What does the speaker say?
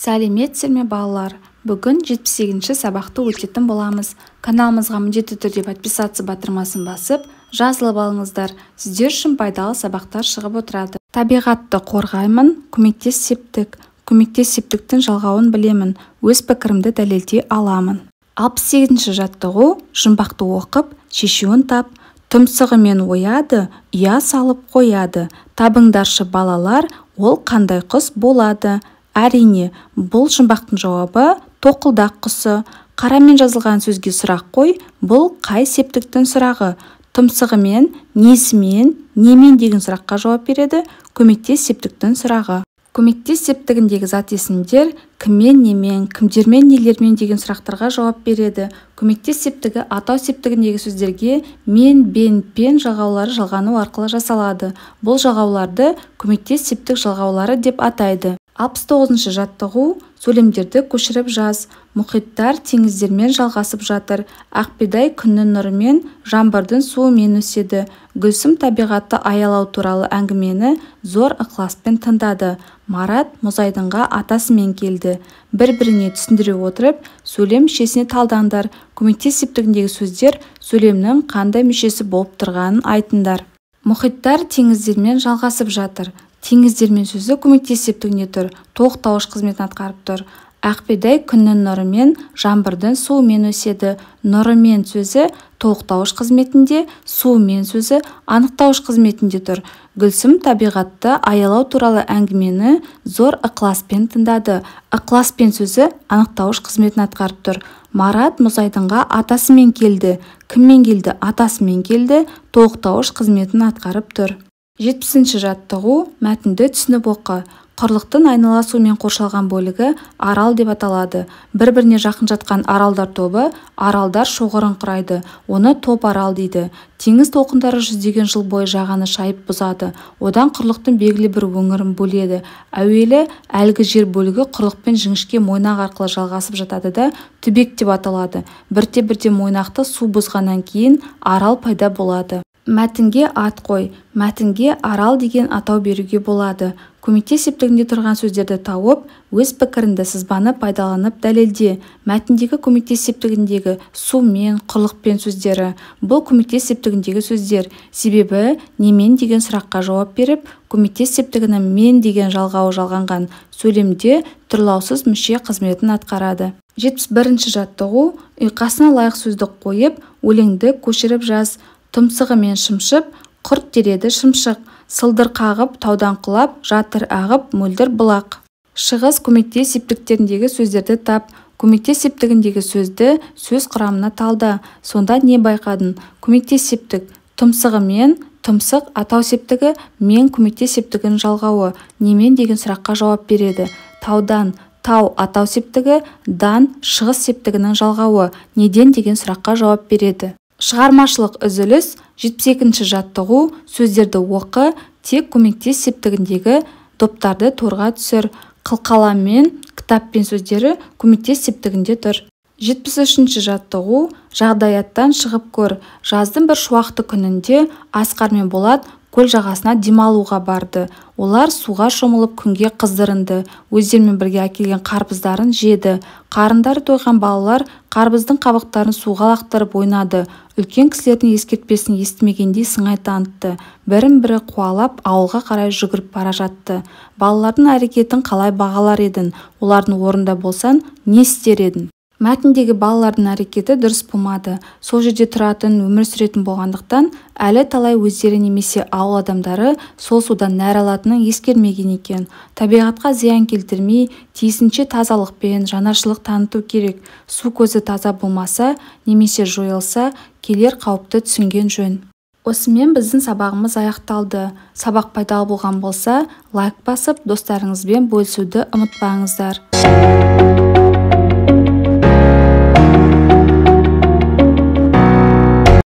Сәлеметсіздер ме, балалар? Бүгін 78-ші сабақты өтетін боламыз. Каналымызға міндетті түрде подписаться батырмасын басып, жазылып алыңыздар. Сіздер үшін пайдалы сабақтар шығып отырады. Табиғатты қорғаймын, көмектес септік. Көмектес септіктің жалғауын білемін, өз пікірімді дәлелдей аламын. 68-ші жаттығу, жұмбақты оқып, шешуін тап. Тұмсығымен ояды, ұя салып қояды. Табыңдаршы, балалар, ол қандай құс болады? Әрине, бұл жұмбақтың жауабы тоқылдақ құсы. Қарамен жазылған сөзге сұрақ қой, бұл қай септіктің сұрағы? Тұмсығымен, несімен, немен деген сұраққа жауап береді, көмектес септіктің сұрағы. Көмектес септігіндегі зат есімдер кіммен, немен, кімдермен, нелермен деген сұрақтарға жауап береді. Көмектес септігі атау септігіндегі сөздерге мен, бен, пен жалғаулары жалғану арқылы жасалады. Бұл жалғауларды көмектес септік жалғаулары деп атайды. 69-шы жаттығу, сөйлемдерді көшіріп жаз. Мұхиттар теңіздермен жалғасып жатыр. Ақбидай күннің нұрымен, жаңбырдың суымен өседі. Гүлсім табиғатты аялау туралы әңгімені зор ықыласпен тыңдады. Марат мұзайдынға атасымен келді. Бір-біріне түсіндіре отырып, сөйлем мүшесіне талдаңдар. Көмектес септігіндегі сөздер сөйлемнің қандай мүшесі болып тұрғанын айтыңдар. Мұхиттар теңіздермен жалғасып жатыр. Теңіздермен сөзі көмектес септігінде тұр, тоқтауыш қызметін атқарып тұр. Ақбидай күннің нұрымен, жаңбырдың суымен өседі. Нұрымен сөзі тоқтауыш қызметінде, суымен сөзі анықтауыш қызметінде тұр. Гүлсім табиғатты аялау туралы әңгімені зор ықыласпен тыңдады. Ықыласпен сөзі анықтауыш қызметін атқарып тұр. Марат мұзайдынға атасымен келді. Кіммен келді? Атасымен келді, тоқтауыш қызметін атқарып тұр. 70-ші жаттығу, мәтінді түсініп оқы. Құрлықтың айнала сумен қоршалған бөлігі арал деп аталады. Бір-біріне жақын жатқан аралдар тобы аралдар шоғырын құрайды. Оны топ арал дейді. Теңіз толқындары жүздеген жыл бойы жағаны шайып бұзады. Одан құрлықтың белгілі бір өңірін бөледі. Әуелі әлгі жер бөлігі құрлықпен жіңішке мойнақ арқылы жалғасып жатады да түбек деп аталады. Бірте-бірте мойнақты су бұзғаннан кейін арал пайда болады. Мәтінге ат қой. Мәтінге арал деген атау беруге болады. Көмектес септігінде тұрған сөздерді тауып, өз пікіріңді сызбаны пайдаланып дәлелде. Мәтіндегі көмектес септігіндегі сумен, құрлықпен сөздері. Бұл көмектес септігіндегі сөздер. Себебі немен деген сұраққа жауап беріп, көмектес септігінің мен деген жалғауы жалғанған сөйлемде тұрлаусыз мүше қызметін атқарады. 71-ші жаттығу, ұйқасына лайық сөзді қойып, өлеңді көшіріп жаз. Тұмсығымен шымшып, құрт тереді шымшық, сылдыр қағып, таудан құлап, жатыр ағып, мөлдір бұлақ. Шығыс көмектес септіктеріндегі сөздерді тап. Көмектес септігіндегі сөзді сөз құрамына талда. Сонда не байқадың? Көмектес септік тұмсығымен, тұмсық атау септігі мен көмектес септігінің жалғауы немен деген сұраққа жауап береді. Таудан, тау атау септігі, дан шығыс септігінің жалғауы неден деген сұраққа жауап береді. Шығармашылық үзіліс, 72-ші жаттығу, сөздерді оқы, тек көмектес септігіндегі доптарды торға түсір. Қылқаламмен, кітаппен сөздері көмектес септігінде тұр. 73-ші жаттығу, жағдаяттан шығып көр. Жаздың бір шуақты күнінде Асқар мен Болат көл жағасына демалуға барды. Олар суға шомылып күнге қыздырынды. Өздерімен бірге әкелген қарбыздарын жеді. Қарындары тойған балалар қарбыздың қабықтарын суға лақтырып ойнады. Үлкен кісілердің ескертпесін естімегендей сыңай танытты. Бірін-бірі қуалап ауылға қарай жүгіріп бара жатты. Балалардың әрекетін қалай бағалар едің? Олардың орнында болсаң, не істер едің? Мәтіндегі балалардың әрекеті дұрыс болмады. Сол жерде тұратын, өмір сүретін болғандықтан, әлі талай өздері немесе ауыл адамдары сол судан нәр алатынын ескермеген екен. Табиғатқа зиян келтірмей, тиісінше тазалықпен жанашырлық таныту керек. Су көзі таза болмаса, немесе жойылса, келер қауіпті түсінген жөн. Осымен біздің сабағымыз аяқталды. Сабақ пайдалы болған болса, лайк басып, достарыңызбен бөлісуді ұмытпаңыздар.